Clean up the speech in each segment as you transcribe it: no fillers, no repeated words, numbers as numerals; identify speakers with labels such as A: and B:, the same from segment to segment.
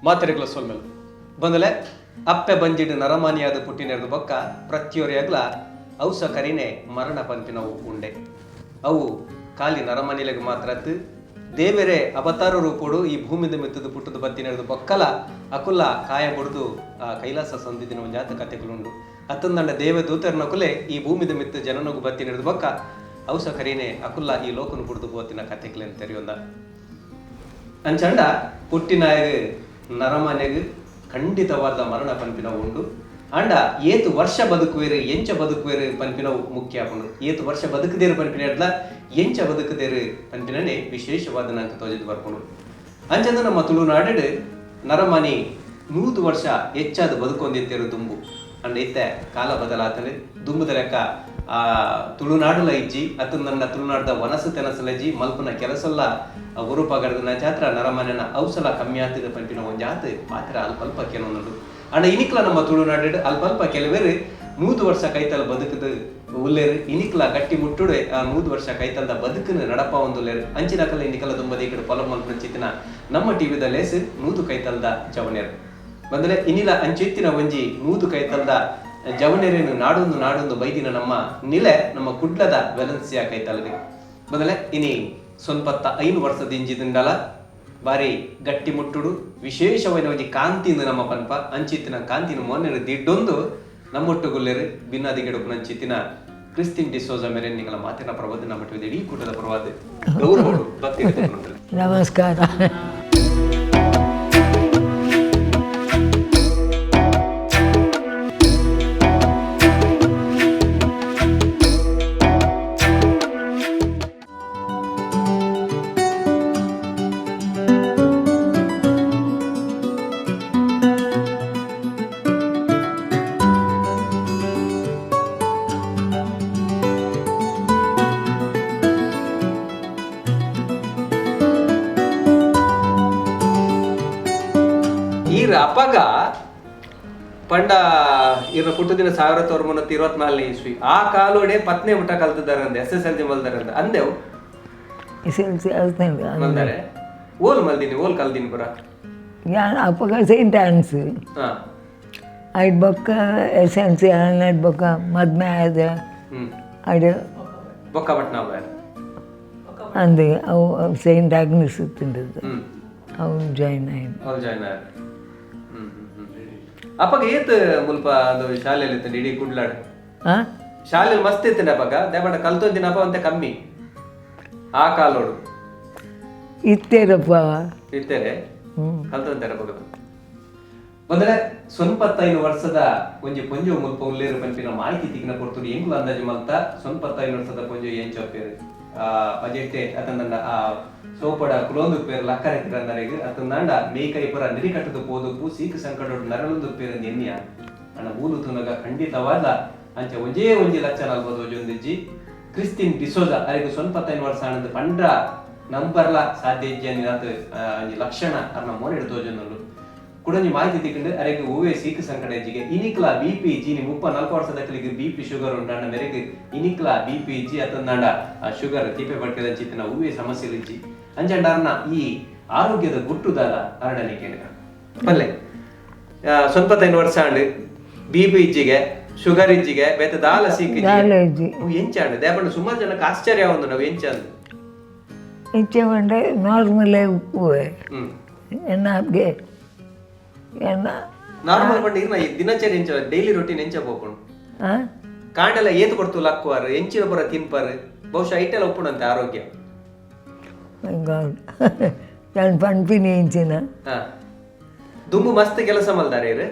A: ಮಾತೆರೆಗ್ಲ ಸೊಲ್ಮೆಲು. ಬಂದಲೆ ಅಪ್ಪೆ ಬಂಜಿಡ್ ನರಮಾನಿಯಾದ್ ಪುಟ್ಟಿನೆರ್ದ್ ಬೊಕ್ಕ ಪ್ರತಿಯೊರಿಯಗ್ಲ ಔಸ ಕರಿನೆ ಮರಣ ಪನ್ಪಿನವು ಉಂಡೆ. ಅವು ಕಾಲಿ ನರಮಾನಿಲೆಗ್ ಮಾತ್ರ ಅತ್ತ್, ದೇವೆರೆ ಅವತಾರ ರೂಪೊಡು ಈ ಭೂಮಿದ ಮಿತ್ತುದು ಪುಟ್ಟುದು ಬತ್ತಿನೆರ್ದ್ ಬೊಕ್ಕಲ ಅಕುಲ್ಲ ಕಾಯ ಬುಡ್ದು ಆ ಕೈಲಾಸ ಸಂದಿದಿನ ಒಂಜಾತ್ ಕತೆಕುಲುಂಡು. ಅತ್ತಂದಂಡ ದೇವದೂತೆರ್ನಕುಲೇ ಈ ಭೂಮಿದ ಮಿತ್ತ್ ಜನನೊಗು ಬತ್ತಿನೆರ್ದ್ ಬೊಕ್ಕ ಔಸ ಕರಿನೆ ಅಕುಲ್ಲ ಈ ಲೋಕನು ಬುಡ್ದು ಪೋತಿನ ಕತೆಕ್ಲೆನ್ ತೆರಿಯೊಂದ. ಅಂಚಾಂಡ ಪುಟ್ಟಿನಾಯಗ್ ನರಮಾನ್ಯಗ್ ಖಂಡಿತವಾದ್ಲ ಮರಣ ಪನ್ಪಿನವು ಉಂಡು. ಆಂಡ ಏತ್ ವರ್ಷ ಬದುಕುವೆರ್, ಎಂಚ ಬದುಕುವೆರ್ ಪನ್ಪಿನವು ಮುಖ್ಯ ಆಪುಂಡು. ಏತ್ ವರ್ಷ ಬದುಕುದೆರ್ ಪನ್ಪಿನೆಡ್ದ್ಲ ಎಂಚ ಬದುಕುದೆರ್ ಪನ್ಪಿನನೇ ವಿಶೇಷವಾದ್ ನಂಕ್ ತೋಜಿದ್ ಬರ್ಪುಂಡು. ಅಂಚಾದ್ ನಮ್ಮ ತುಳುನಾಡ್ ನರಮಾನಿ 100 ವರ್ಷ ಎಚ್ಚಾದ್ ಬದುಕೊಂದಿತ್ತೆರ್ ದುಂಬು. ಆಂಡ ಇತ್ತೆ ಕಾಲ ಬದಲಾತ್ಂಡ್. ದುಂಬುದ ಲೆಕ್ಕ ಆ ತುಳುನಾಡುಲ ಇಜ್ಜಿ, ಅತ್ತಂದಂಡ ತುಳುನಾಡ್ದ ವನಸು ತೆನಸುಲ ಇಜ್ಜಿ, ಮಲ್ಪುನ ಕೆಲಸೊಲ್ಲ ಒರು ಪಗರ್ದ ಜಾತ್ರ ನರಮಾನ್ಯನ ಔಸಲ ಕಮ್ಮಿ ಆತ್ಂಡ್ ಪನ್ಪಿನ ಒಂಜಾತ್ ಪಾತೆರ ಅಲ್ಪಲ್ಪ ಕೇನೊಂದುಂಡು. ಆಂಡ ಇನಿಕ್ಲ ನಮ್ಮ ತುಳುನಾಡ್ ಅಲ್ಪಲ್ಪ ಕೆಲವೆರ್ 100 ವರ್ಷ ಕೈತಲ್ ಬದುಕುದು ಉಲ್ಲೆರ್. ಇನಿಕ್ಲ ಗಟ್ಟಿ ಮುಟ್ಟುಡೆ ಆ 100 ವರ್ಷ ಕೈತಲ್ದ ಬದುಕುನು ನಡಪಾವೊಂದುಲ್ಲೆರ್. ಅಂಚಿನಕಲ್ ಇನಿಕಲ ದುಂಬದೀಕಡ್ ಪೊಲಬು ಮಲ್ಪುನಂಚಿತ್ತಿನ ನಮ್ಮ ಟಿವಿದ ಲೇಸ್ 100 ಕೈತಲ್ದ ಜವನೆರ್. ಬಂದ್ರೆ ಇನಿಲ ಅಂಚಿತ್ತಿನ ಒಂಜಿ 100 ಕೈತಲ್ದ ಜವನೆರೆನ್ ನಾಡೊಂದು ನಾಡೊಂದು ಬೈದಿನ ನಮ್ಮ ನಿಲೆ ನಮ್ಮ ಕುಡ್ಲದ ವೆಲೆನ್ಸಿಯಾ ಕೈತಲ್ಗ್. ಬದಲೆ ಇನಿ ಸೊನ್ಪತ್ತ 5 ವರ್ಷದ ಇಂಜಿದಿಂಡಲ ಬಾರಿ ಗಟ್ಟಿ ಮುಟ್ಟುಡು ವಿಶೇಷವಾಯಿನ ಒಂಜಿ ಕಾಂತಿಂದು ನಮ್ಮ ಪನ್ಪ ಅಂಚಿತ್ತಿನ ಕಾಂತಿನ ಮೋನೆರ್ ದಿಡ್ಡೊಂದು ನಮ್ಮೊಟ್ಟುಗುಲ್ಲೆರ್ ಬಿನ್ನಾದಿಗೆಡುಪುನ ಅಂಚಿತ್ತಿನ ಕ್ರಿಸ್ಟಿನ್ ಡಿಸೋಜಾ ಮೇರೆನ್ ನಿಕಲ ಮಾತಿನ ಪರವಾದ್ ನಮ್ಮ ಟಿವಿದ ಇಡೀ ಕೂಟದ ಪರವಾದ್ ಗೌರವಡು ಭಕ್ತಿ.
B: ನಮಸ್ಕಾರ.
A: ಈರ್ ಅಪಗ ಪಂಡ ಇರ್ನ ಪುಟ್ಟುದಿನ 1924ನೇ ಇಸ್ವಿ. ಆ ಕಾಲೋಡೆ ಪತ್ನೆ ಮುಟ್ಟ ಕಲ್ತದಾರಂದೆ, ಎಸ್ ಎಸ್ ಎಲ್ ಜಿ ಮಲ್ದಾರಂದೆ ಅಂದೆವು.
B: ಎಸ್ ಎಲ್ ಸಿ
A: ಮಲ್ದಾರೆ. ಓಲ್ ಮಲ್ದಿನಿ, ಓಲ್ ಕಲ್ದಿನಿ ಪುರ?
B: ಯಾನ್ ಅಪಗ ಸೈಂಟ್ ಆನ್ಸ್. ಐಟ್ ಬೊಕ್ಕ ಎಸ್ ಎಲ್ ಸಿ ಆಯ್ಟ್ ಬೊಕ್ಕ ಮದ್ಮೆ ಆದ. ಐಡ್
A: ಬೊಕ್ಕ ಪಟ್ನಾ
B: ಅಂದ್ ಅವು ಸೈಂಟ್ ಆಗ್ನೆಸ್ ಇತ್ತಿಂಡದ್ದು. ಅವು ಜಾಯಿನ್ ಆಯ್ತು.
A: ಅವ್ರು ಜಾಯ್ನ್ ಆಯರ್. ಅಪ್ಪಗ ಏತ್ ಮುಲ್ಪ ಅದು ಶಾಲೆಯಲ್ಲಿ ಇತ್ತು ಇಡೀ ಕುಡ್ಲಾಡ್?
B: ಹಾಂ.
A: ಶಾಲೆಯಲ್ಲಿ ಮಸ್ತ್ ಇತ್ತು ಅಪಗ. ದೇಪಂಡ ಕಲ್ತೊಂದಿನ ಅಪ್ಪ ಅಂತೆ ಕಮ್ಮಿ ಆ ಕಾಲೋಡು.
B: ಇತ್ತೇರಪ್ಪ.
A: ಇತ್ತೇರೆ. ಕಲ್ತೊಂತಾರೆ ಅಪಗ. ಮೊದಲೇ 95 ವರ್ಷದ ಒಂಜಿ ಪೊಂಜು ಮುಲ್ಪ ಉಲ್ಲೇರು ಪನ್ಪಿನ ಮಾಹಿತಿ ತಿಕ್ಕಿನ ಪೊರ್ತುಡು ಎಂಕುಲು ಅಂದಾಜು ಮಲ್ತ 95 ವರ್ಷದ ಪೊಂಜು ಎಂಚೊಪ್ಪೇರು, ಆ ಬಜೆಟ್ಟೆ ಅತಂದಂಡ ಆ ಸೋಪಡ ಕುಲೊಂದು ಪೇರು ಲಕ್ಕರೆ ತಿರಂದರೆಗ್ ಅತಂದಾಂಡ ಮೇಕೈ ಪುರ ನಿರಿಕಟ್ಟದ ಪೋದುಪ್ಪು ಸೀಕು ಸಂಕಟೊಡು ನರಳೊಂದು ಪೇರು ಎನ್ನಿಯ. ಅಣ್ಣ ಮೂಲು ತುನಗ ಖಂಡಿತವಾದ ಅಂಚ ಒಂಜೇ ಒಂಜಿ ಲಕ್ಷ ನಲ್ವತ್ತು ಒಂಜೊಂದಿಜ್ಜಿ. ಕ್ರಿಸ್ಟಿನ್ ಡಿಸೋಜಾ ಅರೆಗ್ 95 ವರ್ಷ ಆನಂದ್ ಪಂಡ್ರ ನಂಬರ್ಲ ಸಾಧ್ಯ ಇಜ್ಜಿ ಅಂದಿನಾತ್ ಒಂಜಿ ಲಕ್ಷಣ ಅರ್ನ ಮೋನೆಡ್ ತೋಜೊಂದುಂಡು. ಕುಡೊಂಜಿ ಮಾಹಿತಿ ತಿಕ್ಕಂಡು, ಅರೆಗ್ ಒವ್ವೇ ಸೀಕು ಸಂಕಟ ಇಜ್ಜಿಗೆ. ಇನಿಕ್ಲ ಬಿ ಪಿ ಇಜ್ಜಿ. 34 ವರ್ಷದಕಲಿಗೆ ಬಿ ಪಿ ಶುಗರ್ ಉಂಡಾಂಡ ಮೆರೆಗ್ ಇನಿಕ್ಲ ಬಿ ಪಿ ಇಜ್ಜಿ, ಅತಂದಾಂಡ ಶುಗರ್ ತಿಪ್ಪೆ ಪಡ್ಕೆದಂಚಿತ್ತಿನ ಒವ್ವೇ ಸಮಸ್ಯೆ ಇಜ್ಜಿ. ಅಂಚಂಡ ಅರ್ನ ಈ ಆರೋಗ್ಯದ ಗುಟ್ಟುದಾದ ಅರಡನೆ ಕೇಳಿದ ಪಲ್ಲೆ. 95 ವರ್ಷ ಆಂಡ್, ಬಿ ಪಿ ಇಜ್ಜಿಗೆ, ಶುಗರ್ ಇಜ್ಜಿಗೆ, ಬೇತೆ ದಾಲ ಸೀಕ್ ಇಜ್ಜಿಗೆ.
B: ದಾಲ ಇಜ್ಜಿ.
A: ಅವು ಎಂಚ ಆಂಡ್? ದೇಪಂಡ ಸುಮಾರು ಜನಕ್ಕೆ ಆಶ್ಚರ್ಯ ಆವೊಂದು ನಾವು ಎಂಚ ಅಂದ್.
B: ಎಂಚ ಪಂಡ ನಾರ್ಮಲ್ ಉಪ್ಪುವೆ. ಎನ್ನಾಗೆ ಎನ್ನ
A: ನಾರ್ಮಲ್ ಪಂಡ ಇರ್ನ ಈ ದಿನಚರಿ ಎಂಚ, ಡೈಲಿ ರೊಟೀನ್ ಎಂಚ ಪೋಪುಂಡು? ಕಾಂಡೆಲ ಏತ್ ಕೊಡ್ತು ಲಕ್ಕುವಾರ್, ಎಂಚಿನ ಪುರ ತಿನ್ಪಾರ್? ಬಹುಶಃ ಐಟೆಲ್ಲ ಉಪ್ಪುಂಡಂತೆ ಆರೋಗ್ಯ.
B: ಮೈ ಗಾಡ್, ಯಾನ್ ಪನ್ಪಿನಿ ಎಂಚಿನ.
A: ದುಂಬು ಮಸ್ತ್ ಕೆಲಸ ಮಲ್ದಾರೆ ಇರ್?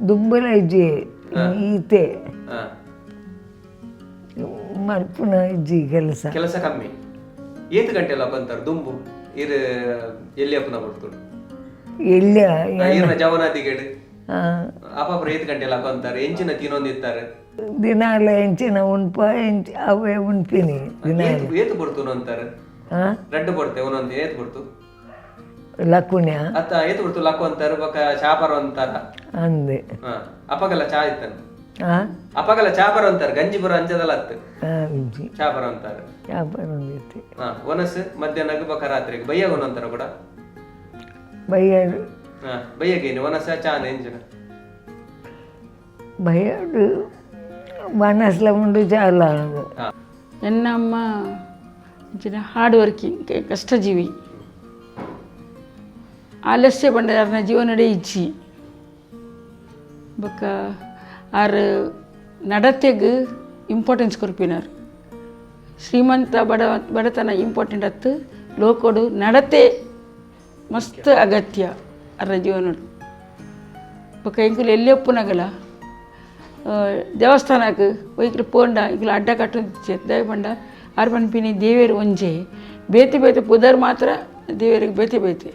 B: ದುಂಬುಲ ಇಜ್ಜಿ, ಈತೆ. ಮಲ್ಪುನ ಇಜ್ಜಿ ಕೆಲಸ.
A: ಕೆಲಸ ಕಮ್ಮಿ. ಏತ್ ಗಂಟೆ ಎಲ್ಲ ಬಂತಾರ ದುಂಬು ಇರ್ ಎಲ್ಲಿ ಅಪ್ಪನ ಕೊಡ್ತು?
B: ಎಲ್ಲಿ?
A: ಇರ್ನ ಜವನಾದಿಗೇಡು ಅಪಾಪುರ ಏತ್ ಗಂಟೆ ಎಲ್ಲ ಬಂತಾರೆ, ಎಂಚಿನ ತಿನ್ನೊಂದಿತ್ತಾರೆ?
B: ದಿನಾಲ ಎಂಚಿನ ಉಣ್ಪ ಎಂಚ ಅವೇ ಉಣ್ಪಿನಿ ದಿನ.
A: ಏತ್ ಕೊಡ್ತು ಅಂತಾರೆ? ರಡ್ಡು ಕೊಡ್ತೆ ಒಂದೊಂದು ಏತ್ ಕೊಡ್ತು?
B: ಲಕ್ಕುಣ್ಯ.
A: ಅತ್ತ, ಏತ್ ಕೊಡ್ತು ಲಕ್ಕು ಅಂತಾರೆ, ಬೊಕ ಚಾಪರ ಅಂತಾರ.
B: ಅಂದೆ.
A: ಅಪಗಲ ಚಾ ಇತ್ತನು? ಅಪಗಲ ಚಾಪರ ಅಂತಾರೆ, ಗಂಜಿ ಪುರ ಅಂಚದಲ್ಲ ಅತ್ತು.
B: ಇಜ್ಜಿ.
A: ಚಾಪರ ಅಂತಾರೆ.
B: ಚಾಪರ ಒಂದಿತ್ತೆ.
A: ಒನಸ್ ಮಧ್ಯಾಹ್ನಕ್ಕೆ ಬೊಕ ರಾತ್ರಿಗೆ ಬಯ್ಯಾಗ ಒಂದೊಂತಾರ ಕೂಡ.
B: ಬಯ್ಯ.
A: ಬಯ್ಯಗೇನು ವನಸ ಚಾನ ಎಂಜನ?
B: ಬಯ್ಯಡು ವನಸ್ಲ ಉಂಡು ಚಾಲ.
C: ಎನ್ನಮ್ಮ ಇಂಚಿನ ಹಾರ್ಡ್ ವರ್ಕಿಂಗ್, ಕಷ್ಟಜೀವಿ. ಆಲಸ್ಯ ಬಂಡಾರನ ಜೀವನಡೆ ಇಜ್ಜಿ. ಬೊಕ್ಕ ಆರ್ ನಡತೆಗ್ ಇಂಪಾರ್ಟೆನ್ಸ್ ಕೊರ್ಪಿನಾರ್. ಶ್ರೀಮಂತ ಬಡತನ ಇಂಪಾರ್ಟೆಂಟ್ ಅತ್ತು, ಲೋಕೋಡು ನಡತೆ ಮಸ್ತ್ ಅಗತ್ಯ ಅರ್ನ ಜೀವನಡು. ಬೊಕ್ಕ ಎಂಕುಲು ಎಲ್ಲಿ ಒಪ್ಪುನಗಲ ದೇವಸ್ಥಾನಕ್ಕೆ ಒಯ್ಕ್ಲು ಪೋಂಡ ಎಂಕುಲು ಅಡ್ಡ ಕಟ್ಟೊಂದಿಜ್ಜೆರ್. ದಾಯೆ ಪಂಡ ಆರ್ ಪನ್ಪಿನಿ ದೇವೆರ್ ಒಂಜೆ, ಬೇತೆ ಬೇತೆ ಪುದರ್ ಮಾತ್ರ ದೇವೆರಿಗೆ ಬೇತೆ ಬೇತೆ.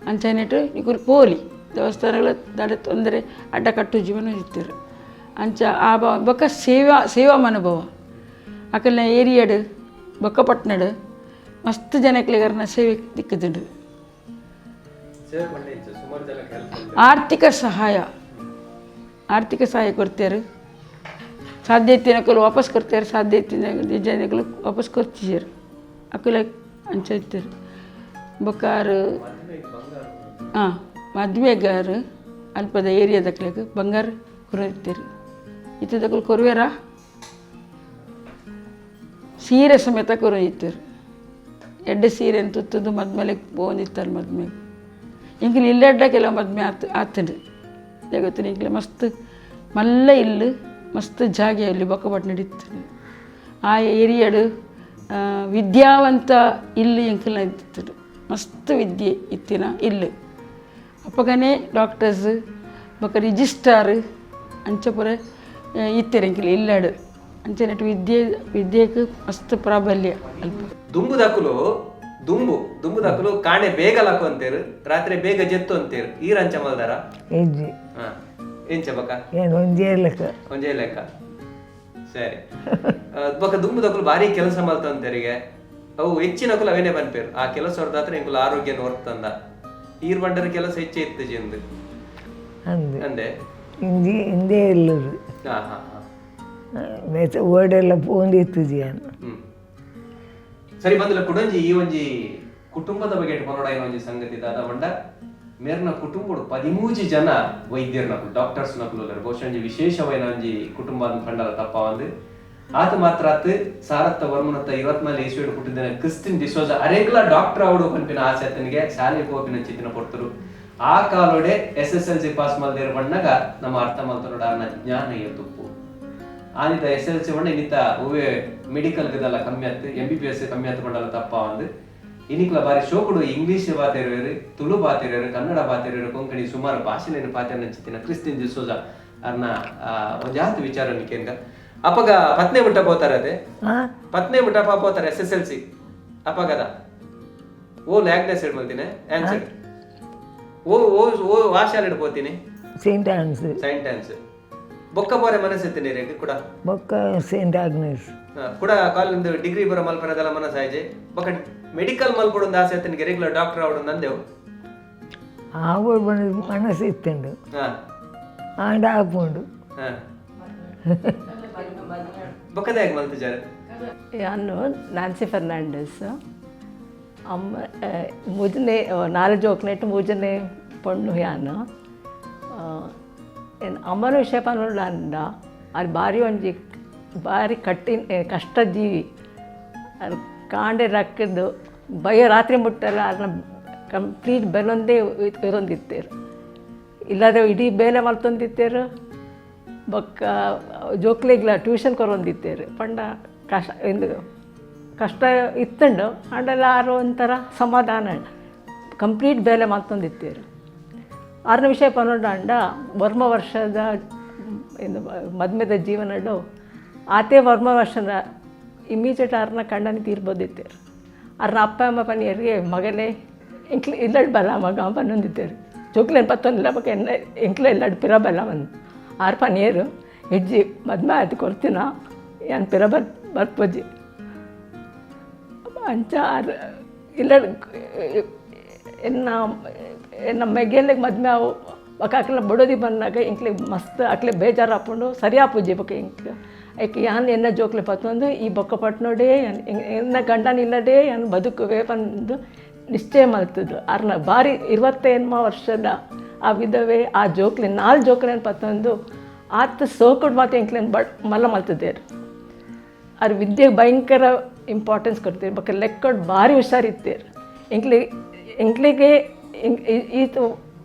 C: ಅಂಚನೆಟ್ ನಿಕುಲು ಪೋಲಿ ದೇವಸ್ಥಾನಗಳ ದಾದ ತೊಂದರೆ ಅಡ್ಡ ಕಟ್ಟು ಜೀವನ ಇತ್ತೆರ್. ಅಂಚ ಆ ಬೊಕ್ಕ ಸೇವಾ ಸೇವಾ ಮನೋಭಾವ. ಅಕಲ್ನ ಏರಿಯಾಡ್ ಬೊಕ್ಕಪಟ್ನಡ್ ಮಸ್ತ್ ಜನಕ್ಲೆಗ್ ಅರ್ನ ಸೇವೆ ತಿಕ್ಕುದುಂಡು.
A: ಸೇವೆ ಪಂಡ ಇಂಚ ಸುಮಾರು ಜನಕ್ಕೆ ಹೆಲ್ಪ್?
C: ಆರ್ಥಿಕ ಸಹಾಯ, ಆರ್ಥಿಕ ಸಹಾಯ ಕೊಡ್ತೇರು. ಸಾಧ್ಯ ಇತ್ತಿನಕುಲು ವಾಪಸ್ ಕೊಡ್ತಾರೆ, ಸಾಧ್ಯ ಇತ್ತಿನ ಜನಕುಲು ವಾಪಸ್ ಕೊರ್ತಿಜೆರ್. ಅಕುಲ ಅಂಚ ಇತ್ತೆರ್. ಬೊಕ್ಕ ಆರು ಹಾಂ ಮದ್ಮೆಗಾರು ಅಲ್ಪದ ಏರಿಯಾದಕ್ಲೆಗ್ ಬಂಗಾರ ಕೊರೊಂದಿತ್ತೆರ್. ಇತ್ತದಕುಲು ಕೊರುವೆರಾ? ಸೀರೆ ಸಮೇತ ಕೊರೊಂದಿತ್ತೆರ್. ಎಡ್ಡೆ ಸೀರೆನ್ ತುತ್ತುದು ಮದ್ಮೆಲೆಗ್ ಪೋವೊಂದಿತ್ತಾರೆ. ಮದ್ಮೆಗ್ ಎಂಕುಲು ಇಲ್ಲೆಡ್ಡ ಕೆಲವು ಮದ್ಮೆ ಆತ್ ಆತ್ಂಡ್. ಗೊತ್ತು ಎಂಕ್ಲೆ ಮಸ್ತ್ ಮಲ್ಲ ಇಲ್ಲು, ಮಸ್ತ್ ಜಾಗೆ ಅಲ್ಲಿ ಬೊಕ್ಕಪಟ್ನಡ್ ಇತ್ತುಂಡು. ಆ ಏರಿಯಾಡ್ ವಿದ್ಯಾವಂತ ಇಲ್ಲು ಎಂಕಲ್ನ ಇತ್ತುಂಡು. ಮಸ್ತ್ ವಿದ್ಯೆ ಇತ್ತಿನ ಇಲ್ಲು. ಅಪಗನೇ ಡಾಕ್ಟರ್ಸ್ ಬೊಕ್ಕ ರಿಜಿಸ್ಟ್ರಾರ್ ಅಂಚ ಪೂರ ಇತ್ತೆರ್ ಎಂಕುಲು ಇಲ್ಲಡ್. ಅಂಚನೆಟ್ ವಿದ್ಯೆ ವಿದ್ಯೆಗ್ ಮಸ್ತ್ ಪ್ರಾಬಲ್ಯ ಅಲ್ಪ.
A: ದುಂಬುದಕುಲು ದುಂಬು ದುಂಬುದಕುಲು ಕಾಣೆ ಬೇಗ ಲಕ್ಕೊಂತೇರು, ರಾತ್ರಿ ಬೇಗ ಜೆತ್ತು ಅಂತೇರು. ಈರ್ ಅಂಚ ಮಲ್ದಾರ?
B: ಇಜ್ಜಿ.
A: ಹಾ, ಎಂಚ ಬಕ್ಕ?
B: ಏನು ಒಂಜೇ ಲೆಕ್ಕ.
A: ಒಂಜೇ ಲೆಕ್ಕ, ಸರಿ. ಬೊಕ್ಕ ದುಂಬುದಕುಲು ಭಾರಿ ಕೆಲಸ ಮಲ್ತಂತೇರಿಗೆ. ಅವು ಹೆಚ್ಚಿನಕುಲು ಅವೇನೆ ಪನ್ಪೇರು, ಆ ಕೆಲಸ ಹೊರದಾತ್ರ ಎಂಕುಲು ಆರೋಗ್ಯ ನೋರ್ತಂದ. ಈರ್ ಬಂಡರ ಕೆಲಸ ಹೆಚ್ಚೆ ಇತ್ತು ಎಂದು.
B: ಅಂದು.
A: ಅಂದೆ.
B: ಇಂಜಿ ಇಂದೇ ಇಲ್ಲದು.
A: ಹಾ ಹಾ ಹಾ
B: ಬೇತೆ ಓಡೆಲ್ಲ ಪೋಂದಿತ್ತು ನಾನು.
A: ಸರಿ ಬಂದಿಲ್ಲ. ಕುಡಂಜಿ ಈ ಒಂಜಿ ಕುಟುಂಬದ ಬಗ್ಗೆ ಪನೊಡಾಯಿನ ಒಂಜಿ ಸಂಗತಿ ದಾದ ಪಂಡ, ಮೇರ್ನ ಕುಟುಂಬಡು 13 ಜನ ವೈದ್ಯರ್ನಕುಲು, ಡಾಕ್ಟರ್ಸ್ ನಕುಲು ಉಲ್ಲೆರ್. ಬಹುಶಃ ಒಂಜಿ ವಿಶೇಷವಾಯಿನ ಒಂಜಿ ಕುಟುಂಬ ಅಂದ್ ಪಂಡಲ ತಪ್ಪಾವಂದ್. ಆತ ಮಾತ್ರ ಅತ್, ಸಾರತ್ತ ವರ್ಮನತ್ತ 24 ಇಸ್ವಿಡ್ ಪುಟ್ಟಿದಿನ ಕ್ರಿಸ್ಟಿನ್ ಡಿಸೋಜ ಅರೆಗ್ಲ ಡಾಕ್ಟರ್ ಆವಡು ಪನ್ಪಿನ ಆಸೆ ಅತನಿಗೆ. ಶಾಲೆ ಪೋಪಿನ ಚಿತ್ತಿನ ಪೊರ್ತುಡು ಆ ಕಾಲೋಡೆ SSLC pass ಮಲ್ದೇರು ಪಣ್ಣಗ ನಮ್ಮ ಅರ್ಥ ಮಲ್ತನೋಡ ಅರ್ನ ಜ್ಞಾನ ತುಪ್ಪು. ಆನಿತ SLC ಪಂಡ ಇನ್ನಿತ ಒವ್ವೆ ಮೆಡಿಕಲ್ ಗಿದಲ್ಲ ಕಮ್ಮಿ ಆತ್, MBBS ಕಮ್ಮಿ ಆತ್ ಪಂಡಲ ತಪ್ಪ ಒಂದು. ಇನಿಕ್ಲ ಬಾರಿ ಶೋಕುಡು ಇಂಗ್ಲಿಷ್ ಪಾತೆರುವೆರು, ತುಳು ಪಾತೆರುವೆರು, ಕನ್ನಡ ಪಾತೆರುವೆರು, ಕೊಂಕಣಿ ಸುಮಾರು ಭಾಷೆಲೇನು ಪಾತೆರ್ನಂಚಿತ್ತಿನ ಕ್ರಿಸ್ಟಿನ್ ಡಿಸೋಜ ಅರ್ನ ಒಂಜಾತ್ ವಿಚಾರ ನಿಕೇನ್ಗ. ಅಪಗ ಪತ್ನೆ ಮುಟ್ಟ ಪೋತಾರೆ ಅದೇ?
B: ಹಾ.
A: ಪತ್ನೆ ಮುಟ್ಟ ಪೋತಾರೆ SSLC ಅಪಗದ. ಓ ಲ್ಯಾಗ್ನೆಸ್ ಮಲ್ತಿನ ಆನ್ಸರ್ ಓ ಓ ಓ ಆ ಶಾಲೆಡ್ ಪೋತೀನಿ?
B: Saint Ann's.
A: Saint Ann's. ಬೊಕ್ಕ ಪೋರೆ ಮನಸ್ಸೆತ್ತಿನ ರೇಗ್ ಕೂಡ?
B: ಬೊಕ್ಕ ಸೇಂಟ್ ಆಗ್ನೆಸ್.
A: ಕೂಡ ಕಾಲಿಂದ ಡಿಗ್ರಿ ಬರೋ ಮಲ್ಪರದಲ್ಲ ಮನಸ್ಸಾಯ್ಜೆ. ಬೊಕ್ಕ ಮೆಡಿಕಲ್ ಮಲ್ಪಡೊಂದು ಆಸೆ ಆತನಿಗೆ, ರೆಗ್ಯುಲರ್ ಡಾಕ್ಟರ್ ಆವಡು ನಂದೆವು?
B: ಆವಡ್ ಮನಸ್ಸು ಇತ್ತುಂಡು. ಆಂಡ ಆಪುಂಡು.
A: ಬೊಕ್ಕದ ಹೇಗೆ ಮಲ್ತಿಜಾರೆ?
D: ಯಾನು ನ್ಯಾನ್ಸಿ ಫೆರ್ನಾಂಡಿಸ್. ಅಮ್ಮ ಮೂಜನೇ, ನಾಲ್ ಜೋಕ್ನೆಟ್ ಮೂಜನೇ ಪೊಣ್ಣು ಯಾನ್. ಅಮ್ಮನ ವಿಷಯ ಪನೊಡಾಂಡ ಅದು ಬಾರಿ ಒಂಜಿ ಬಾರಿ ಕಠಿಣ ಕಷ್ಟ ಜೀವಿ. ಅದು ಕಾಂಡೆ ರಕ್ಕದು ಬಯ್ಯ ರಾತ್ರಿ ಮುಟ್ಟಲ್ಲ ಅದನ್ನ ಕಂಪ್ಲೀಟ್ ಬೆಲೊಂದೇ ಇರೊಂದಿತ್ತೇರು. ಇಲ್ಲದೆ ಇಡೀ ಬೇಲೆ ಮಲ್ತೊಂದಿತ್ತೇರು. ಬೊಕ್ಕ ಜೋಕ್ಲೆಗ್ಲ ಟ್ಯೂಷನ್ ಕೊರೊಂದಿತ್ತೇರು. ಪಂಡ ಕಷ್ಟ ಇಂದು ಕಷ್ಟ ಇತ್ತುಂಡು, ಆಂಡಲ ಆರು ಒಂಥರ ಸಮಾಧಾನ. ಕಂಪ್ಲೀಟ್ ಬೇಲೆ ಮಲ್ತೊಂದಿತ್ತೇರು. ಆರನೇ ವಿಷಯ ಪನೊಡಾಂಡ ವರ್ಮ ವರ್ಷದ ಇಂದು ಮದ್ಮೆದ ಜೀವನಡು ಆತೆ ವರ್ಮ ವರ್ಷದ ಇಮ್ಮಿಡಿಯೇಟ್ ಆರ್ನ ಕಂಡನಿ ತೀರ್ಬೋದಿತ್ತೇರು. ಆರ್ನ ಅಪ್ಪ ಅಮ್ಮ ಪನಿಯರಿಗೆ ಮಗನೇ ಎಂಕ್ಲೆ ಇಲ್ಲಡ್ ಬಲ ಮಗ ಪನ್ನೊಂದಿತ್ತೇರು. ಜೋಕ್ಲೆನ್ ಪತ್ತೊಂದಿಲ್ಲ ಬೊಕ ಎನ್ನ ಎಂಕ್ಲೆ ಇಲ್ಲಡ್ ಪಿರ ಬಲ ಬಂದು. ಆರ್ ಪನಿಯರು ಹೆಜ್ಜಿ ಮದ್ಮೆ ಆಯ್ತು ಕೊರ್ತಿನ ಯಾನ್ ಪಿರ ಬರ್ಪೊಜಿ ಅಂಚ. ಆರ್ ಇಲ್ಲಡ್ ಎನ್ನ ಎನ್ನ ಮೆಗ್ಗೆಲೆಗ್ ಮದ್ಮೆ ಅವು. ಬೊಕ ಅಕ್ಲೆನ ಬೊಡೊದಿ ಬನ್ನಗ ಎಂಕ್ಲೆಗ್ ಮಸ್ತ್ ಅಕ್ಲೆ ಬೇಜಾರಾಪುಂಡು, ಸರಿ ಆಪುಜಿ. ಬೊಕ ಎಂಕ್ ಐಕ್ ಯಾನ್ ಎನ್ನ ಜೋಕ್ಲೆ ಪತ್ತೊಂದು ಈ ಬೊಕ್ಕ ಪಟ್ನೋಡೇ ಎನ್ನ ಗಂಡನ ಇಲ್ಲಡೆ ಯಾನ್ ಬದುಕುವೆ ಪಂದ್ ನಿಶ್ಚಯ ಮಲ್ತುದು. ಆರ್ನ ಬಾರಿ 28 ವರ್ಷದ ಆ ವಿಧವೆ ಆ ಜೋಕ್ಲೆ ನಾಲ್ ಜೋಕ್ಲೆನ್ ಪತ್ತೊಂದು ಆತ್ ಸೋಕುಡ್ ಮಾತ ಎಂಕ್ಲೆನ್ ಬಡ್ ಮಲ್ಲ ಮಲ್ತದೇರು. ಆರ್ ವಿದ್ಯೆಗೆ ಭಯಂಕರ ಇಂಪಾರ್ಟೆನ್ಸ್ ಕೊಡ್ತೀರಿ. ಬೊಕ್ಕ ಲೆಕ್ಕಡ್ ಭಾರಿ ಹುಷಾರಿತ್ತೇರು. ಎಂಕ್ಲೆ ಎಂಕ್ಲೆಗೆ ಈತ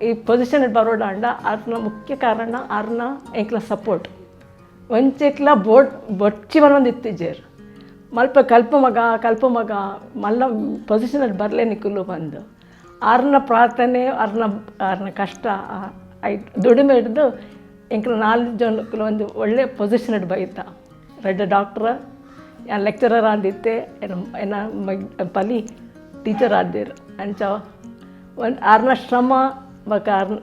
D: ಈ ಪೊಸಿಷನ್ ಬರೋಡಾಂಡ ಆರ್ನ ಮುಖ್ಯ ಕಾರಣ ಆರ್ನ ಎಂಕ್ಲ ಸಪೋರ್ಟ್. ಒಂಚೆಕ್ಲ ಬೋಟ್ ಬೊಚ್ಚಿ ಬರೊಂದು ಇತ್ತಿಜೆರ್. ಮಲ್ಪ ಕಲ್ಪ ಮಗ ಕಲ್ಪ ಮಗ ಮಲ್ಲ ಪೊಸಿಷನಲ್ಲಿ ಬರಲೇ ನಿಕ್ಕುಲು ಬಂದು ಆರ್ನ ಪ್ರಾರ್ಥನೆ ಆರ್ನ ಆರ್ನ ಕಷ್ಟ I ದುಡಿಮೆ ಹಿಡ್ದು ಎಂಕ್ಲ ನಾಲ್ಕು ಜನಕ್ಕೂ ಒಂದು ಒಳ್ಳೆ ಪೊಸಿಷನ್ ಬೈತ. ರಡ್ಡ್ ಡಾಕ್ಟ್ರ, ಯಾನ್ ಲೆಕ್ಚರರ್ ಆದಿತ್ತೆ, ಎನ್ನ ಪಲಿ ಟೀಚರ್ ಆದಿರ್. ಅಂಚ ಒಂದು ಆರ್ನ ಶ್ರಮ ಬೊಕ ಆರ್ನ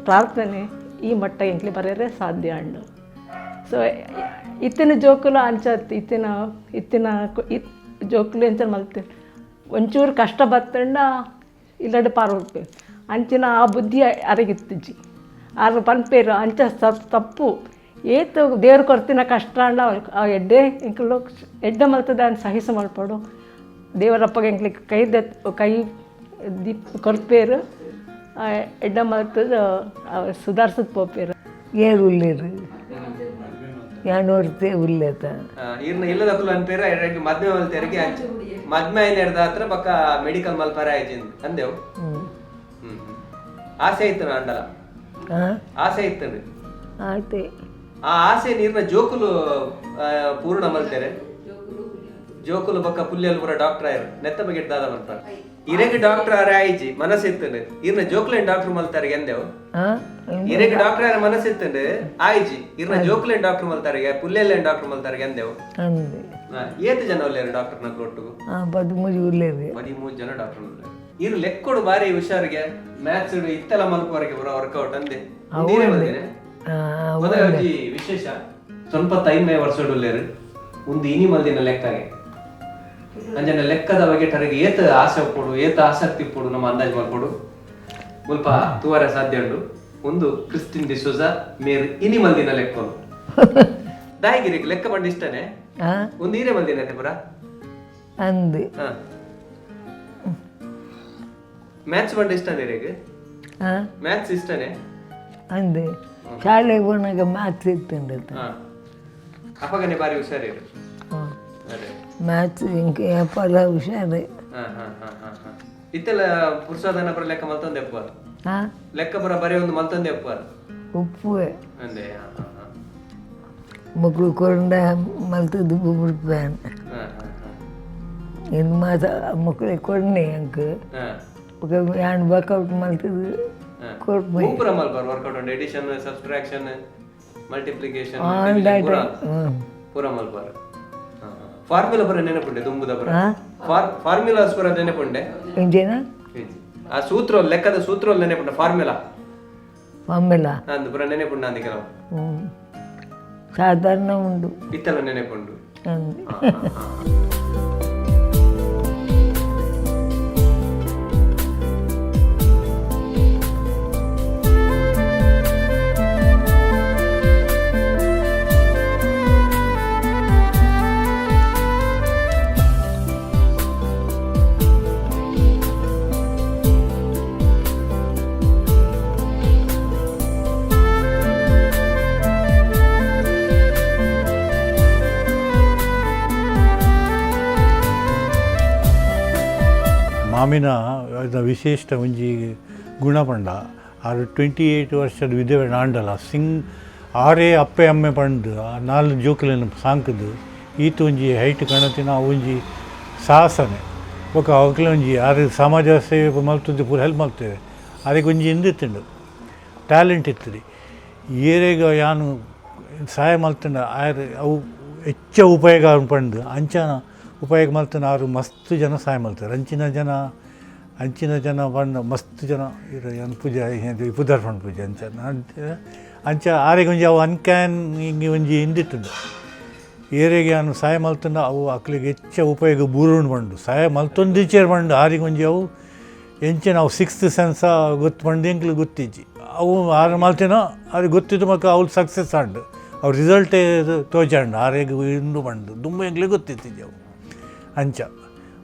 D: ಪ್ರಾರ್ಥನೆ ಈ ಮಟ್ಟ ಎಂಕ್ಲೆ ಬರೆಯರೆ ಸಾಧ್ಯ ಅಂಡು. ಸೊ ಇತ್ತಿನ ಜೋಕುಲು ಅಂಚ ಇತ್ತಿನ ಇತ್ತಿನ ಜೋಕುಲು ಎಂಚ ಮಲ್ತೆ ಒಂಚೂರು ಕಷ್ಟ ಬತ್ತಂಡ ಇಲ್ಲಡೆ ಪಾರೋಪೆ ಅಂಚಿನ ಆ ಬುದ್ಧಿ ಅರಗಿತ್ತಿಜ್ಜಿ. ಆರ್ ಪನ್ಪೇರು ಅಂಚ ತಪ್ಪು, ಏತ್ ದೇವ್ರು ಕೊರ್ತಿನ ಕಷ್ಟ ಅಂಡ ಆ ಎಡ್ಡೆ ಎಂಕುಲು ಎಡ್ಡೆ ಮಲ್ತದ ಸಹಿಸ ಮಲ್ಪೊಡು. ದೇವರಪ್ಪಗೆ ಎಂಕ್ಲೆಗ್ ಕೈ ದೆತ್ ಕೈ ದಿಪ್ ಕೊರ್ಪೇರು, ಎಡ್ಡೆ ಮಲ್ತದ ಸುಧಾರ್ಸದ್ ಪೋಪೇರು.
B: ಏರು ಉಲ್ಲೇರು ಯಾನ್ ಒರ್ತೆ ಉಲ್ಲೇತ.
A: ಇರ್ನ ಇಲ್ಲದಕುಲು ಅನ್ಪೇರ ಎಡಕ್ಕೆ ಮದ್ಮೆ ಮಲ್ತೆರಿಗೆ ಮದ್ಮೆ ಆಯ್ನ ಹತ್ರ ಪಕ್ಕ ಮೆಡಿಕಲ್ ಮಲ್ಪರೆ ಆಯ್ಜಿಂದ್ ಅಂದೆವು.
B: ಹ್ಮ್.
A: ಹ್ಮ್ ಹ್ಮ್. ಆಸೆ ಇತ್ತು ಅಂಡಲ? ಆಸೆ ಇತ್ತು.
B: ಆತೆ.
A: ಆ ಆಸೆ ನೀರ್ನ ಜೋಕುಲು ಪೂರ್ಣ ಮಲ್ತೆರೆ. ಜೋಕುಲು ಬಕ್ಕ ಪುಲ್ಯಲ್ ಪೂರ ಡಾಕ್ಟರ್ ಆಯ್ರು. ನೆತ್ತ ಬಗ್ಗೆ ದಾದ ಮಲ್ಪಾರ? ಇರೆಗ್ ಡಾಕ್ಟರ್ ಆರೆ ಆಯ್ಜಿ ಮನಸ್ಸಿತ್ತಂಡು, ಇರ್ನ ಜೋಕುಲೇನ್ ಡಾಕ್ಟರ್ ಮಲ್ತಾರೆ ಎಂದೆವು? ಇರೆಗ್ ಡಾಕ್ಟರ್ ಆರೆ ಮನಸ್ಸಿತ್ತಂಡು ಆಯ್ಜಿ, ಇರ್ನ ಜೋಕುಲೇನ್ ಡಾಕ್ಟರ್ ಮಲ್ತಾರಿಗೆ ಪುಲ್ಯಲ್ಲೇನ್ ಡಾಕ್ಟರ್ ಮಲ್ತಾರಿಗೆ ಎಂದೆವು?
B: ಅಂದೆ.
A: ಏತ್ ಜನ ಉಲ್ಲೇರು ಡಾಕ್ಟರ್ ನಕ್ಲು ಒಟ್ಟುಗು?
B: 13 ಉಲ್ಲೇರು.
A: 13 ಜನ ಡಾಕ್ಟರ್ ಉಲ್ಲೇರು. ಇರ್ ಲೆಕ್ಕೊಡು ಬಾರಿ ಹುಷಾರಿಗೆ, ಮ್ಯಾಥ್ಸ್ ಇತ್ತೆಲ್ಲ ಮಲ್ಪವರೆಗೆ ಪೂರ ವರ್ಕೌಟ್ ಅಂದೆ. ಒಂಜಿ ವಿಶೇಷ, ಸ್ವಲ್ಪ 5ನೇ ವರ್ಷಡ್ ಉಲ್ಲೇರು ಒಂದು ಇನಿ ಮಲ್ದಿನ ಲೆಕ್ಕಗೆ. ಅಂಜನ ಲೆಕ್ಕದ ಬಗ್ಗೆ ಟರಿಗೆ ಏತ ಆಸೆ ಉಪ್ಪೊಡು, ಏತ ಆಸಕ್ತಿ ಉಪ್ಪೊಡು ನಮ್ಮ ಅಂದಾಜು ಮಲ್ಪೊಡು. ಮುಲ್ಪ ತೂವರೆ ಸಾಧ್ಯ ಉಂಡು. ಒಂದು ಕ್ರಿಸ್ಟಿನ್ ಡಿಸೋಜಾ ಮೇರ್ ಇನಿ ಮಲ್ದಿನ ಲೆಕ್ಕೊನು. ದಾಯಿಗಿರಿಗೆ ಲೆಕ್ಕ ಪಂಡ ಇಷ್ಟನೇ? ಒಂದು ಈರೆ ಮಲ್ದಿನ ಪುರ?
B: ಅಂದ್.
A: ಮ್ಯಾಥ್ಸ್ ಪಂಡ ಇಷ್ಟನೇ ಇರೆಗ್? ಮ್ಯಾಥ್ಸ್ ಇಷ್ಟನೇ?
B: ಅಂದ್. ಶಾಲೆಗೆ ಪೋನಾಗ ಮ್ಯಾಥ್ಸ್ ಇತ್ತುಂಡು.
A: ಅಪ್ಪಗನೆ ಬಾರಿ ಹುಷಾರಿರು.
B: ಮ್ಯಾಥ್ಸ್ ಇಂಕ ಏಪಲ ಹುಷಾರು.
A: ಇತ್ತೆಲ್ಲ ಪುರುಷೋಧನ ಪುರ ಲೆಕ್ಕ ಮಲ್ತೊಂದು ಎಪ್ಪುವಾರ್? ಲೆಕ್ಕ ಪುರ ಬರೀ ಒಂದು ಮಲ್ತೊಂದು ಎಪ್ಪುವಾರ್?
B: ಉಪ್ಪುವೆ.
A: ಅಂದೆ.
B: ಮಕ್ಕಳು ಕೊರಂಡ ಮಲ್ತದ್ದು ಬುಡ್ಪೇನ್. ಇನ್ನು ಮಾತ ಮಕ್ಕಳಿಗೆ ಕೊಡ್ನೆ ಅಂಕ್ ಯಾನ್ ವರ್ಕೌಟ್ ಮಲ್ತದ್ದು ಕೊರ್ಪೆ.
A: ಪೂರ ಮಲ್ಪಾರ್ ವರ್ಕೌಟ್ ಉಂಡು, addition, subtraction, multiplication ಪೂರ ಮಲ್ಪಾರ್. ಫಾರ್ಮುಲಾ ಪೂರ ನೆನಪುಂಡೆ ದುಂಬುದ ಪೂರ? ಫಾರ್ಮುಲಾಸ್ ಪೂರ ನೆನಪುಂಡೆ?
B: ಎಂಚೇನ?
A: ಆ ಸೂತ್ರ, ಲೆಕ್ಕದ ಸೂತ್ರ ನೆನಪುಂಡೆ? ಫಾರ್ಮುಲಾ
B: ಫಾರ್ಮುಲಾ
A: ಅಂದು ಪೂರ ನೆನಪುಂಡು ಅಂದ ಕೆಲವು?
B: ಸಾಧಾರಣ ಉಂಡು.
A: ಇತ್ತೆಲ್ಲ ನೆನಪುಂಡು.
E: ಮಾಮಿನ ವಿಶೇಷ ಒಂಜಿ ಗುಣ ಪಂಡ ಆರು 28 ವರ್ಷದ ವಿಧವೆ ಆಂಡಲ ಸಿಂಗ್ ಆರೇ ಅಪ್ಪೆ ಅಮ್ಮೆ ಪಂಡ್ ನಾಲ್ ಜೋಕುಲೆನ್ ಸಾಂಕುದು ಈತ ಒಂಜಿ ಹೈಟ್ ಕಣತಿನ ಒಂಜಿ ಸಾಹಸನೆ. ಬೊಕ ಅಕ್ಲೆ ಒಂಜಿ ಆರು ಸಮಾಜ ಸೇವೆ ಮಲ್ತುದು ಪೂರ ಹೆಲ್ಪ್ ಮಲ್ತೇವೆ. ಆರೆಗ್ ಒಂಜಿ ಇಂದು ಟ್ಯಾಲೆಂಟ್ ಇತ್ತುದು. ಏರೆಗ್ ಯಾನು ಸಹಾಯ ಮಲ್ತುಂಡ ಆರ್ ಅವು ಹೆಚ್ಚ ಉಪಯೋಗ ಪಂಡ್ ಅಂಚನ ಉಪಯೋಗ ಮಲ್ತುಂಡ ಆರು ಮಸ್ತ್ ಜನ ಸಹಾಯ ಮಲ್ತಾರೆ. ಅಂಚಿನ ಜನ ಅಂಚಿನ ಜನ ಪಂಡ ಮಸ್ತ್ ಜನ ಇರ್ ಪೂಜೆ ಪುದರ್ ಪಂಡ್ ಪೂಜೆ ಅಂಚ ಅಂಚ ಆರೆಗ್ ಒಂಜಿ ಅವು ಅನ್ಕ್ಯಾನ್ ಹಿಂಗೆ ಒಂಜಿ ಇಂದಿತ್ತುಂಡು. ಏರೆಗ್ ಯಾನು ಸಹಾಯ ಮಲ್ತುಂಡ ಅವು ಅಕ್ಲೆಗ್ ಹೆಚ್ಚ ಉಪಯೋಗ ಬೂರುಂಡು ಪಂಡು ಸಹಾಯ ಮಲ್ತೊಂದಿಚೇರ್ ಪಂಡು ಆರಿಗೆ ಒಂಜಿ ಅವು ಎಂಚಿನ ಅವು ಸಿಕ್ಸ್ತ್ ಸೆನ್ಸ ಗೊತ್ತು ಪಂಡು ಎಂಕ್ಲೆ ಗೊತ್ತಿಜ್ಜಿ. ಅವು ಆರು ಮಲ್ತಿನ ಆರಿಗೆ ಗೊತ್ತಿದ್ದು ಮಕ್ಕ ಅವ್ಲು ಸಕ್ಸಸ್ ಆಂಡ್ ಅವು ರಿಸಲ್ಟೇ ತೋಜಾಂಡ್ ಆರೆಗ್ ಇಂದು ಪಂಡು ದುಂಬು ಎಂಕ್ಲೆ ಗೊತ್ತಿತ್ತಿಜ್ಜಿ ಅವು ಅಂಚ.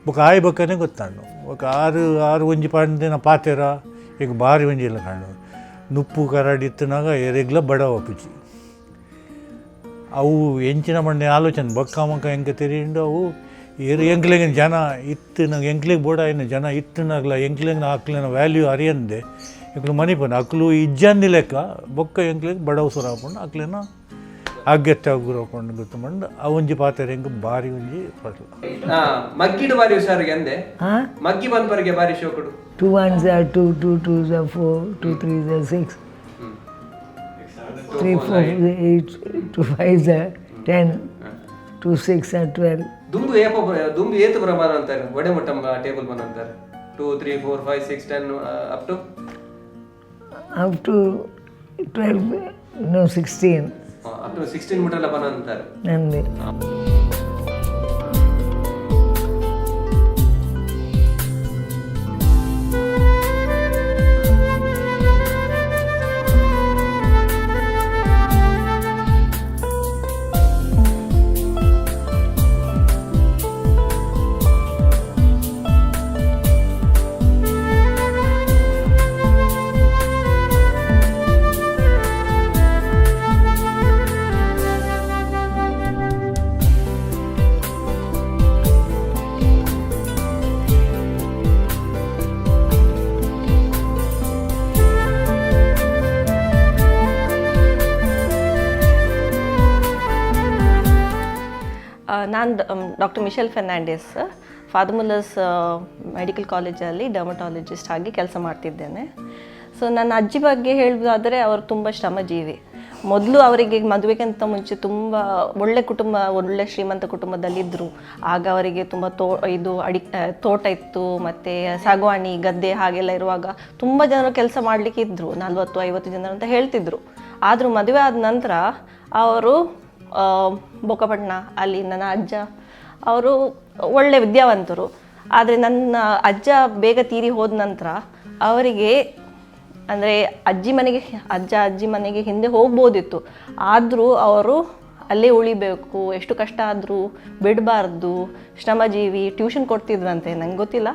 E: ಬೊಕ ಆಯ್ ಬೊಕ್ಕನೆ ಗೊತ್ತಾಂಡು. ಬೊಕ ಆರು ಆರು ಒಂಜಿ ಪಂಡಿನ ಪಾತೆರ ಈಗ ಬಾರಿ ಒಂಜಿ ಇಲ್ಲ ಕಾಣು ನುಪ್ಪು ಕರಡಿ ಇತ್ತನಾಗ ಎರೆಗ್ಲ ಬಡವ ಪುಜಿ ಅವು ಎಂಚಿನ ಮಂಡೆ ಆಲೋಚನೆ ಬೊಕ್ಕ ಮಂಕ ಎಂಕ ತೆರಿಂಡು ಅವು ಏರು ಎಂಕ್ಲೆಗಿನ ಜನ ಇತ್ತಿನ ಎಂಕ್ಲೆಗ್ ಬೋಡಾಯಿನ ಜನ ಇತ್ತಿನಾಗ್ಲ ಎಂಕ್ಲೆಗ್ನ ಅಕ್ಲೆನ ವ್ಯಾಲ್ಯೂ ಅರಿಯಂದೆ ಎಂಕ್ಲು ಮನಿಪನ ಅಕ್ಲು ಇಜ್ಜಂದಿ ಲೆಕ್ಕ ಬೊಕ್ಕ ಎಂಕ್ಲೆಗ್ ಬಡವ ಸುರ ಹಾಕೊಂಡು ಅಕ್ಲೆನ ಅಗತ್ಯ ಗುರಕೊಂಡು ಗೊತ್ತು ಮಂಡ್ ಆ ಒಂಜಿ ಪಾತೆರ ಎಂಕ್ ಬಾರಿ ಒಂಜಿ ಫಸಲು.
A: ಮಗ್ಗಿಡು ಬಾರಿ ಹುಷಾರಿಗೆ ಅಂದೆ.
B: ಹಾಂ.
A: ಮಗ್ಗಿ ಬಂದ್ಪರಿಗೆ ಬಾರಿ ಶೋಕುಡು.
B: 2 ones are 2, 2 twos are 4, 2 threes are 6, 3 fours are 8, 2 fives are 10, 2 six are 12.
A: ದುಂಬು ಏಪ ದುಂಬು ಏತು ಪ್ರಮಾಣ ಅಂತಾರೆ, ಒಡೆ ಮುಟ್ಟ ಟೇಬಲ್ ಬಂದ ಅಂತಾರೆ, 2 3 4 5 6 10 up to
B: Up to 12, no, 16.
A: Up to 16 ಮುಟ್ಟಲ್ಲ ಬಂದ ಅಂತಾರೆ.
B: ನಂದು.
F: ನಾನು doctor Michelle Fernandes, Father Muller's medical ಕಾಲೇಜಲ್ಲಿ ಡರ್ಮಟಾಲಜಿಸ್ಟ್ ಆಗಿ ಕೆಲಸ ಮಾಡ್ತಿದ್ದೇನೆ. ಸೊ ನನ್ನ ಅಜ್ಜಿ ಬಗ್ಗೆ ಹೇಳೋದಾದರೆ, ಅವರು ತುಂಬ ಶ್ರಮಜೀವಿ. ಮೊದಲು ಅವರಿಗೆ ಮದುವೆಗಿಂತ ಮುಂಚೆ ತುಂಬ ಒಳ್ಳೆ ಕುಟುಂಬ, ಒಳ್ಳೆ ಶ್ರೀಮಂತ ಕುಟುಂಬದಲ್ಲಿದ್ದರು. ಆಗ ಅವರಿಗೆ ತುಂಬ ಇದು ತೋಟ ಇತ್ತು, ಮತ್ತು ಸಾಗುವಾಣಿ ಗದ್ದೆ ಹಾಗೆಲ್ಲ ಇರುವಾಗ ತುಂಬ ಜನರು ಕೆಲಸ ಮಾಡಲಿಕ್ಕೆ ಇದ್ದರು, 40-50 ಜನರು ಅಂತ ಹೇಳ್ತಿದ್ರು. ಆದರೂ ಮದುವೆ ಆದ ನಂತರ ಅವರು ಬೊಕ್ಕಪಟ್ಟಣ ಅಲ್ಲಿ ನನ್ನ ಅಜ್ಜ ಅವರು ಒಳ್ಳೆ ವಿದ್ಯಾವಂತರು. ಆದರೆ ನನ್ನ ಅಜ್ಜ ಬೇಗ ತೀರಿ ಹೋದ ನಂತರ ಅವರಿಗೆ ಅಂದರೆ ಅಜ್ಜಿ ಮನೆಗೆ, ಅಜ್ಜ ಅಜ್ಜಿ ಮನೆಗೆ ಹಿಂದೆ ಹೋಗ್ಬೋದಿತ್ತು. ಆದರೂ ಅವರು ಅಲ್ಲೇ ಉಳಿಬೇಕು, ಎಷ್ಟು ಕಷ್ಟ ಆದರೂ ಬಿಡಬಾರ್ದು, ಶ್ರಮಜೀವಿ. ಟ್ಯೂಷನ್ ಕೊಡ್ತಿದ್ರಂತೆ, ನಂಗೆ ಗೊತ್ತಿಲ್ಲ.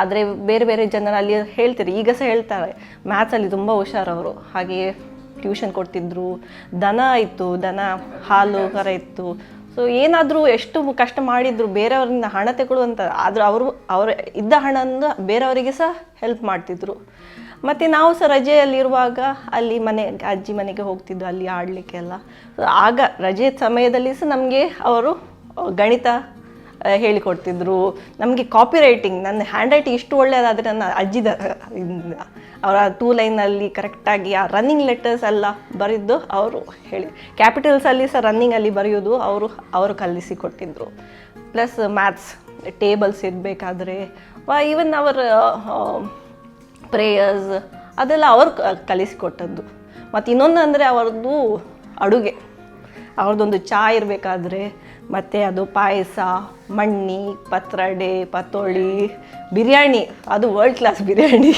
F: ಆದರೆ ಬೇರೆ ಬೇರೆ ಜನರು ಅಲ್ಲಿ ಹೇಳ್ತಾರೆ, ಈಗ ಸಹ ಹೇಳ್ತಾರೆ, ಮ್ಯಾಥ್ಸಲ್ಲಿ ತುಂಬ ಹುಷಾರವರು. ಹಾಗೆಯೇ ಟ್ಯೂಷನ್ ಕೊಡ್ತಿದ್ರು. ದನ ಇತ್ತು, ದನ ಹಾಲು ಕರ ಇತ್ತು. ಸೊ ಏನಾದರೂ ಎಷ್ಟು ಕಷ್ಟ ಮಾಡಿದ್ರು, ಬೇರೆಯವರಿಂದ ಹಣ ತಗೊಳ್ಳುವಂಥ, ಆದರೂ ಅವರು ಅವರು ಇದ್ದ ಹಣವನ್ನು ಬೇರೆಯವರಿಗೆ ಸಹ ಹೆಲ್ಪ್ ಮಾಡ್ತಿದ್ರು. ಮತ್ತು ನಾವು ಸಹ ರಜೆಯಲ್ಲಿರುವಾಗ ಅಲ್ಲಿ ಮನೆ ಅಜ್ಜಿ ಮನೆಗೆ ಹೋಗ್ತಿದ್ವು, ಅಲ್ಲಿ ಆಡಲಿಕ್ಕೆಲ್ಲ. ಸೊ ಆಗ ರಜೆ ಸಮಯದಲ್ಲಿ ಸಹ ನಮಗೆ ಅವರು ಗಣಿತ ಹೇಳಿಕೊಡ್ತಿದ್ರು. ನಮಗೆ ಕಾಪಿ ರೈಟಿಂಗ್, ನನ್ನ ಹ್ಯಾಂಡ್ ರೈಟಿಂಗ್ ಇಷ್ಟು ಒಳ್ಳೆಯದಾದರೆ ನನ್ನ ಅಜ್ಜಿದ ಇಂದ. ಅವರ ಟೂ ಲೈನಲ್ಲಿ ಕರೆಕ್ಟಾಗಿ ಆ ರನ್ನಿಂಗ್ ಲೆಟರ್ಸ್ ಎಲ್ಲ ಬರೆದು ಅವರು ಹೇಳಿ, ಕ್ಯಾಪಿಟಲ್ಸಲ್ಲಿ ಸಹ ರನ್ನಿಂಗಲ್ಲಿ ಬರೆಯೋದು ಅವರು ಅವರು ಕಲಿಸಿಕೊಟ್ಟಿದ್ರು. ಪ್ಲಸ್ ಮ್ಯಾಥ್ಸ್ ಟೇಬಲ್ಸ್ ಇರಬೇಕಾದ್ರೆ, ಈವನ್ ಅವರ್ ಪ್ರೇಯರ್ಸ್ ಅದೆಲ್ಲ ಅವರು ಕಲಿಸಿಕೊಟ್ಟದ್ದು. ಮತ್ತು ಇನ್ನೊಂದು ಅಂದರೆ ಅವರದ್ದು ಅಡುಗೆ, ಅವ್ರದ್ದೊಂದು ಚಹಾ ಇರಬೇಕಾದ್ರೆ, ಮತ್ತು ಅದು ಪಾಯಸ, ಮಣ್ಣಿ, ಪತ್ರೊಡೆ, ಪತೋಳಿ, ಬಿರಿಯಾನಿ, ಅದು ವರ್ಲ್ಡ್ ಕ್ಲಾಸ್ ಬಿರಿಯಾನಿ.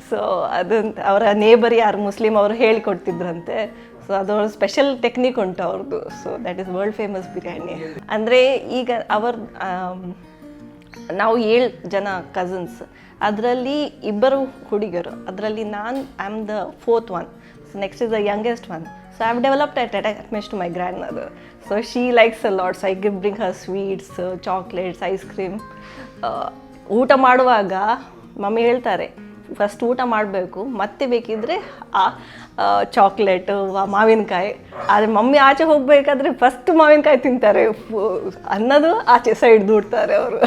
F: ಸೊ ಅದಂತ ಅವರ ನೇಬರ್ ಯಾರು ಮುಸ್ಲಿಂ ಅವರು ಹೇಳಿಕೊಡ್ತಿದ್ರಂತೆ. ಸೊ ಅದು ಸ್ಪೆಷಲ್ ಟೆಕ್ನಿಕ್ ಉಂಟು ಅವ್ರದ್ದು. So that is world famous biryani. ಅಂದರೆ ಈಗ ಅವರ್ ನಾವು ಏಳು ಜನ ಕಸಿನ್ಸ್, ಅದರಲ್ಲಿ ಇಬ್ಬರು ಹುಡುಗರು, ಅದರಲ್ಲಿ ನಾನು I am the fourth one. So next is the youngest one. So I have developed at attachment to my grandmother. So she likes a lots. I give bring her sweets, chocolates, ice cream. ಊಟ ಮಾಡುವಾಗ mummy ಹೇಳ್ತಾರೆ, first ಊಟ ಮಾಡಬೇಕು, ಮತ್ತೆ ಬೇಕಿದ್ದರೆ ಆ chocolate, ಮಾವಿನಕಾಯಿ. ಆದರೆ ಮಮ್ಮಿ ಆಚೆ ಹೋಗಬೇಕಾದ್ರೆ ಫಸ್ಟ್ ಮಾವಿನಕಾಯಿ ತಿಂತಾರೆ, ಅನ್ನೋದು ಆಚೆ ಸೈಡ್ ದೂಡ್ತಾರೆ ಅವರು.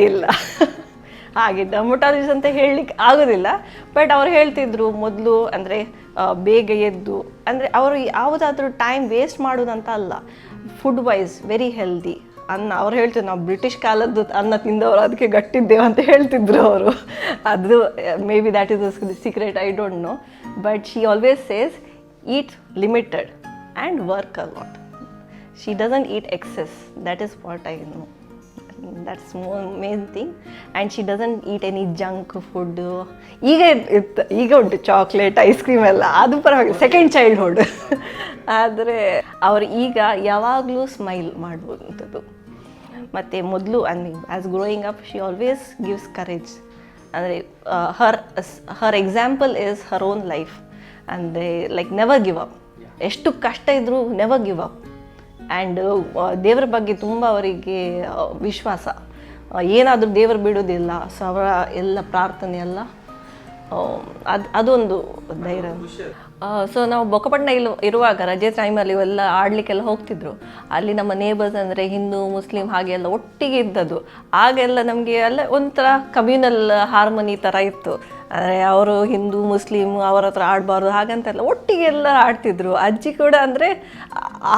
F: ಇಲ್ಲ, ಹಾಗೆ ಡರ್ಮಟಾಲಜಿಸ್ಟ್ ಅಂತ ಹೇಳಲಿಕ್ಕೆ ಆಗೋದಿಲ್ಲ. ಬಟ್ ಅವ್ರು ಹೇಳ್ತಿದ್ರು ಮೊದಲು, ಅಂದರೆ ಬೇಗ ಎದ್ದು, ಅಂದರೆ ಅವರು ಯಾವುದಾದ್ರೂ ಟೈಮ್ ವೇಸ್ಟ್ ಮಾಡೋದಂತ ಅಲ್ಲ, ಫುಡ್ ವೈಸ್ ವೆರಿ ಹೆಲ್ದಿ ಅನ್ನ. ಅವ್ರು ಹೇಳ್ತಿದ್ರು, ನಾವು ಬ್ರಿಟಿಷ್ ಕಾಲದ್ದು ಅನ್ನ ತಿಂದವರು, ಅದಕ್ಕೆ ಗಟ್ಟಿದ್ದೇವೆ ಅಂತ ಹೇಳ್ತಿದ್ರು ಅವರು. ಅದು maybe that is the secret, I don't know. But she always says eat limited and work a lot. She doesn't eat excess, that is what I know. That's more main thing. And she doesn't eat any junk food. ಈಗ ಇತ್ತು, ಈಗ ಉಂಟು chocolate, ice cream ಎಲ್ಲ, ಅದು ಪರವಾಗಿಲ್ಲ, second childhood. ಆದರೆ ಅವರು ಈಗ ಯಾವಾಗಲೂ ಸ್ಮೈಲ್ ಮಾಡುವಂಥದ್ದು. ಮತ್ತು ಮೊದಲು, I mean, as growing up, she always gives courage. ಅಂದರೆ her her example is her own life. ಅಂದರೆ ಲೈಕ್ ನೆವರ್ ಗಿವ್ ಅಪ್. ಎಷ್ಟು ಕಷ್ಟ ಇದ್ದರೂ ನೆವರ್ ಗಿವ್ ಅಪ್. ಆ್ಯಂಡ್ ದೇವರ ಬಗ್ಗೆ ತುಂಬ ಅವರಿಗೆ ವಿಶ್ವಾಸ. ಏನಾದರೂ ದೇವರು ಬಿಡೋದಿಲ್ಲ. ಸೊ ಅವರ ಎಲ್ಲ ಪ್ರಾರ್ಥನೆ ಎಲ್ಲ ಅದು ಅದೊಂದು ಧೈರ್ಯ. ಸೊ ನಾವು ಬೊಕ್ಕಪಟ್ಟಣ ಇಲ್ಲಿ ಇರುವಾಗ ರಜೆ ಟೈಮಲ್ಲಿ ಎಲ್ಲ ಆಡಲಿಕ್ಕೆಲ್ಲ ಹೋಗ್ತಿದ್ರು. ಅಲ್ಲಿ ನಮ್ಮ ನೇಬರ್ಸ್ ಅಂದರೆ ಹಿಂದೂ, ಮುಸ್ಲಿಂ ಹಾಗೆ ಎಲ್ಲ ಒಟ್ಟಿಗೆ ಇದ್ದದ್ದು. ಆಗೆಲ್ಲ ನಮಗೆ ಎಲ್ಲ ಒಂಥರ ಕಮ್ಯುನಲ್ ಹಾರ್ಮನಿ ಥರ ಇತ್ತು. ಅಂದರೆ ಅವರು ಹಿಂದೂ, ಮುಸ್ಲಿಂ, ಅವರ ಹತ್ರ ಆಡಬಾರ್ದು ಹಾಗಂತೆಲ್ಲ, ಒಟ್ಟಿಗೆ ಎಲ್ಲ ಆಡ್ತಿದ್ರು. ಅಜ್ಜಿ ಕೂಡ, ಅಂದರೆ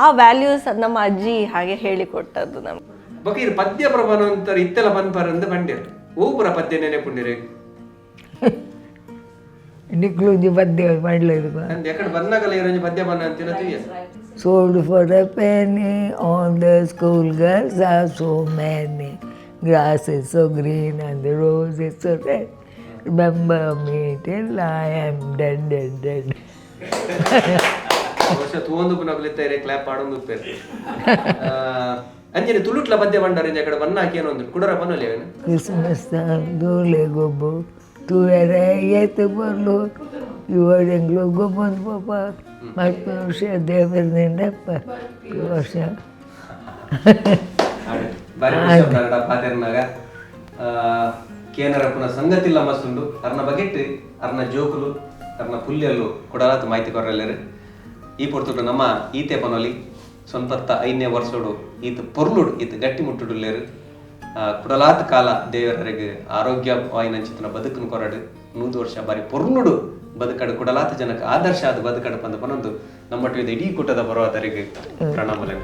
F: ಆ ವ್ಯಾಲ್ಯೂಸ್ ನಮ್ಮ ಅಜ್ಜಿ ಹಾಗೆ ಹೇಳಿಕೊಟ್ಟದ್ದು ನಮ್ಗೆ.
A: ಬೊಕ ಇರ್ ಪದ್ಯ ಪ್ರಬಾನ ಅಂತಾರೆ ಇತ್ತೆಲ್ಲ ಪನ್ಪರಂದು ಪಂಡಿರ್ ಓ ಪುರ ಪದ್ಯ ನೆನೆಪುಂಡಿರಿ?
B: ನಿಕ್ಲುಂಜಿ ಪದ್ಯ ಪಡ್లేదు.
A: ಅಂದ್ ಎಕಡೆ ಬನ್ನಾಗಲ ಇರೋಂಜಿ ಪದ್ಯ ಬನ್ನ ಅಂತಿನ ತುಯ್ಯ.
B: Sold for a penny, all the schoolgirls are so many. Grass is so green and the rose is so red. Remember me till I am dead, dead, dead.
A: ವರ್ಷ ತೂವೊಂದು ಪುನಗುಲಿತ್ತ ಕ್ಲಾಪ್ ಪಾಡೊಂದು ಉಪ್ಪೇರು. ಅಂಜನೆ ತುಳುಟ್ಲ ಪದ್ಯ ಬಂಡಾರ ಇಂಜ ಕಡೆ ಬನ್ನ ಹಾಕಿ ಏನೋ ಒಂದು ಕುಡರ ಬನ್ನೊಲಿ ಅವೇನು.
B: ಕ್ರಿಸ್ಮಸ್ ದೂಲೆ ಗೊಬ್ಬು ತೂವೆರೆ ಏತು ಬರ್ಲು ಇವಾಗ ಎಂಗ್ಲು ಗೊಬ್ಬೊಂದು ಪಾಪ ಮಲ್ಪು ವರ್ಷ ದೇವರಿಂದ ವರ್ಷ.
A: ಬಾರಿ ಖುಷಿ ಆಪುಂಡು ಪಾತೆರ್ನಾಗ. ಕೇನರ ಪುನ ಸಂಗತಿಲ್ಲ ಮಸ್ತುಂಡು. ಅರ್ನ ಬಗೆಟ್ ಅರ್ನ ಜೋಕುಲು, ಅರ್ನ ಪುಲ್ಯಲ್ಲು ಕೊಡಲಾತ್ ಮಾಹಿತಿ ಕೊರಲ್ಲೇರು. ಈ ಪೊರ್ತುಡು ನಮ್ಮ ಈತೆ ಪನೊಲಿ ಸ್ವಂತತ್ತ 5ನೇ ವರ್ಷೋಡು ಈತ ಪೊರ್ಲುಡು ಈತ ಗಟ್ಟಿ ಮುಟ್ಟುಡುಲ್ಲೇರು. ಕುಡಲಾತ್ ಕಾಲ ದೇವರಿಗೆ ಆರೋಗ್ಯ ವಾಯಿನಂಚಿತನ ಬದುಕನ್ನು ಕೊರಡು, 100 ವರ್ಷ ಬಾರಿ ಪೊರ್ಲುಡು ಬದುಕಡು, ಕುಡಲಾತ ಜನಕ್ಕೆ ಆದರ್ಶ ಆದ ಬದುಕಡು ಪಂದ ಪನೊಂದು ನಮ್ಮ ಇಡೀ ಕೂಟದ ಬರುವಾದರಿಗೆ ಪ್ರಣಾಮಲೆ.